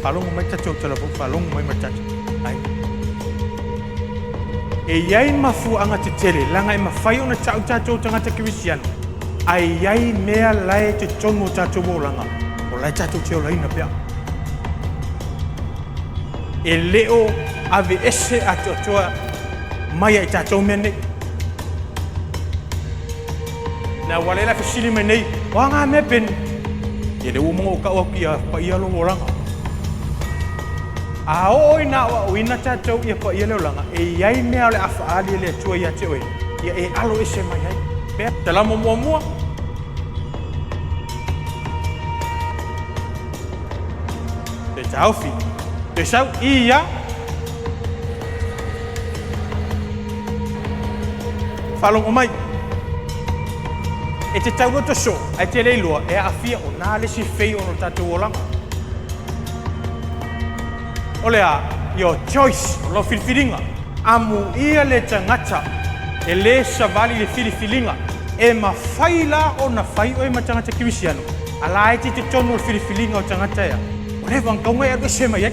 Faalogo mai tatou talavou, faalogo mai ma tatou aiga. E i ai mafuaaga tetele leaga e mafai ona ta'u tatou tagata kerisiano, ae i ai mea la e totonu o tatou olaga o la e tatou te olaina pea. E le o aveese atoatoa mai ia i tatou mea nei. Le auala ela fesili mai nei, o a ngā mea peni? Ia le ua monga o kau aku ia paia lo olaga. A oo ina aoaoina tatou ia paia le olaga, e i ai mea o le a faaali e le Atua ia te oe, ia e alo ese mai ai. Mea, Salamo muamua. Te taofi. Te sau ia. Faalogo mai. E te tauloto soo, ae te le iloa e aafia o na le isi fei ona o tatou olaga. O le a? Your choice, o lau filifiliga. Amuia le tagata e lē savali i le filifiliga. E mafai la ona fai oe ma tagata kerisiano, a la e te i totonu o le filifiliga o tagata ea, ua leva ona tauga e alu ese mai ai.